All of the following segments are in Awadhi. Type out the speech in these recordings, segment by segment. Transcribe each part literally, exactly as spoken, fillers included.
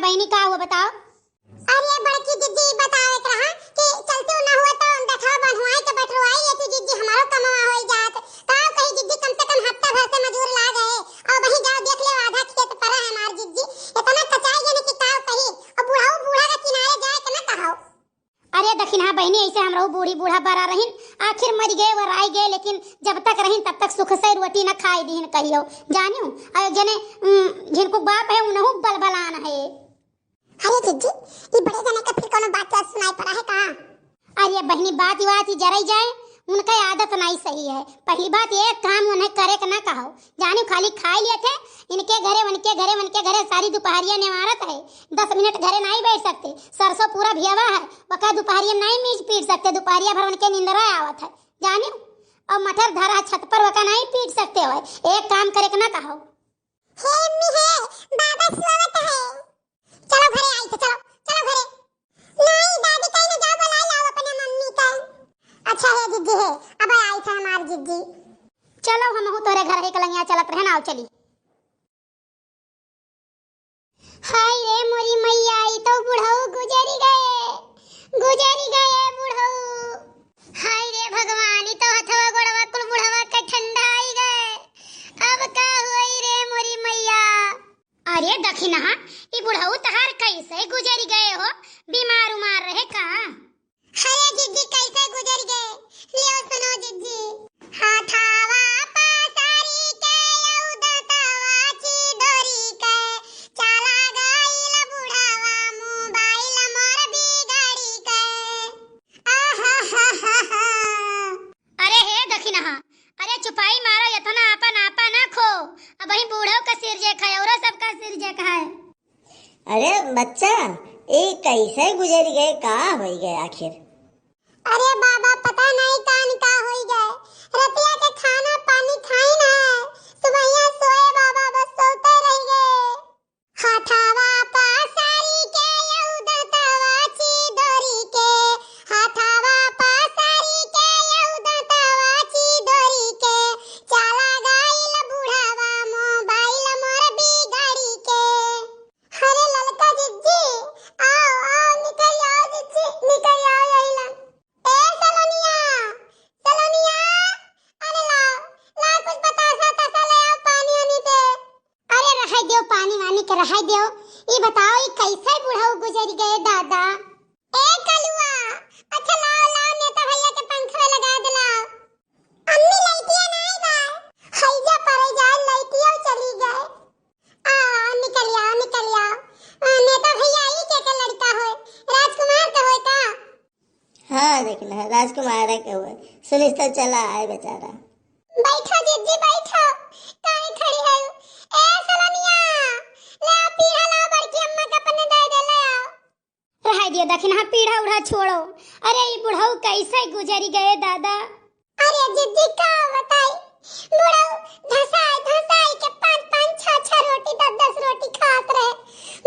बहिनी, का हुआ बताओ? अरे बड़की जिज्जी, बतावे के रहा कि चलती ना हुआ तो गठवा बंधवाई के बटरवाई लेती जिज्जी, हमारो कमवा होई जात। का कही जिज्जी, कम से कम हफ्ता भर से मजूर लाग है, और वहीं जाओ देख ले आधा खेत परा है हमार जिज्जी, इतना कचाई गए कि का कही। अब बुढ़ऊ बूढ़ा के किनारे जाए के ना कहो। अरे दखिनहा बहिनी, ऐसे हमरहू बूढ़ी बूढ़ा बरा रहिन, आखिर मरि गए, वराई गए, लेकिन जब तक रहिन तब तक सुख से रोटी न खाए दीन कहियो, जानियो। और जने, उम, जिनको बाप है उनहू बलबलान है। अरे जिज्जी, ई बड़े जने के फिर कोनो बात याद सुनाई पड़ा है का? अरे बहिनी, बात वात ही जराई जाए, उनका आदत नहीं सही है। पहली बात, एक काम उन्हें करे के ना कहो, जाने खाली खाई लिए थे, इनके घरे, उनके घरे, उनके घरे सारी दोपहरिया निवारत है, दस मिनट घरे नहीं बैठ सकते। सरसों पूरा भियावा है, वका दोपहरिया नहीं मीज पीट सकते, दोपहरिया भर उनके निंदरा आवत है, जाने। और मटर धरा छत पर, वका नहीं पीट सकते हो। एक काम करे के ना कहो। हे अम्मी हे, बाबा सोवत है। चलो घरे आई थे, चलो, चलो घरे। नहीं दादी, कहीं ना जाओ, बुला लाओ अपने मम्मी का। अच्छा हे जिज्जी हे, अब आई थे हमार जिज्जी। चलो हमहू तोरे घर ही कलंगिया चलत रहे ना, आओ चली। हाय रे मोरी मैया, ई तो बुढ़ऊ गुजरी गए, गुजरी गए बुढ़ऊ। हाय रे भगवान, ई तो हथवा गोड़वा कुल बुढ़वा के ठंडा आई गए। अब का होई रे मोरी मैया? अरे दखिनहा, ई बुढ़ऊ तहार कैसे गुजरी गए हो? बीमार उमार रहे का? अरे जिज्जी, कैसे गुजर गए? लियो सुनो जिज्जी। हाथावा पसारी के, यऊ दतवा चिदोरी के, चला गइल बुढ़ावा मोबाइल मोर बिगाड़ी के। आहाहाहा। अरे हे दखिनहा, अरे चुपाई मारो, इतना आपन आपा ना खो। अबहीं बूढ़ो का सिर जे खाए, औरो सबका सिर जे खाए। अरे बच्चा, ई कैसे गुजर गए, का होई गए आखिर? अरे बाबा, पता नहीं कान का होई गए। रतिया के खाना पानी खाई ना, सुबहिया सोए बाबा, बस सोते रह गए। हाथावा पसारी के यऊ दतवा चिदोरी के, हाथावा पसारी के यऊ दतवा चिदोरी के, चला गइल बुढ़ावा मोबाइल मोर बिगाड़ी के। अरे ललका जिज्जी, आओ, आओ, निकल आओ जिज्जी, निकल आओ यही लन। ए सलोनिया, सलोनिया, अरे लाओ, लाओ कुछ बतासा तसा ले आओ, पानी वानी दे। अरे रहे देव, पानी वानी के रहे देव। ई बताओ, ई कैसे बुढ़ऊ गुजर गए दादा? ए कलुआ, अच्छा लाओ, लाओ, नेता भैया के पंखवे लगा दे, लाओ। अम्मी, लइटिया नाई बा। हैजा परे जाए, लइटिया चली गए। आ, निकल आओ, निकल आओ। आ, नेता भैया, ई के, के लड़का होय? राजकुमार के होय का? हाँ, देखना है, राजकुमार के होय। सुनिस तो चला आए बेचारा। बैठो जिज्जी, बैठो। काहे खड़ी है? ए सलोनिया, ले आओ पीढ़ा, लाओ बड़की अम्मा के अपने दे दे, ले आओ। रहाई दियो दखिनहा, पीढ़ा उढ़ा छोड़ो। अरे ई बुढ़ऊ कैसे गुजरी गए दादा? अरे जिज्जी का बताई, बुढ़ऊ धसाई धसाई के पाँच पाँच छह छह रोटी, दस दस रोटी खात रहे।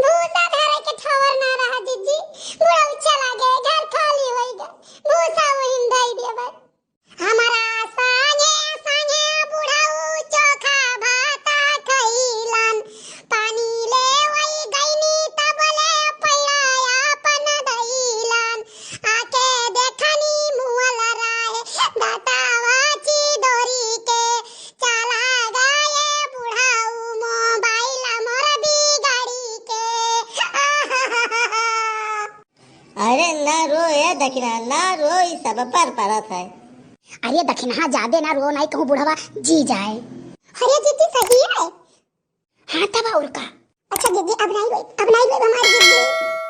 भूसा धरे के ठवर ना रहा जिज्जी, बुढ़ऊ चला गए, घर खाली होई गए, भूसा वहीं धई देबे। हमरा संगे संगे बुढ़ऊ चोखा भात खइलन। पानी लेवई गइनी तबले पैड़ा आपन धइलन। आके देखनी मुअल रहे दतवा चिदोरी के। चला गए बुढ़ऊ मोबाइल मोर बिगाड़ी के। अरे ना रो ए दखिना, ना रो, ई सब पर परत है। अरे दखिनहा, जादे ना रो, नाई कहूँ बुढ़वा जी जाए। अरे जिज्जी सही है। हाँ तब और का। अच्छा जिज्जी, अब नाई रोई, अब नाई रोई हमारी जिज्जी।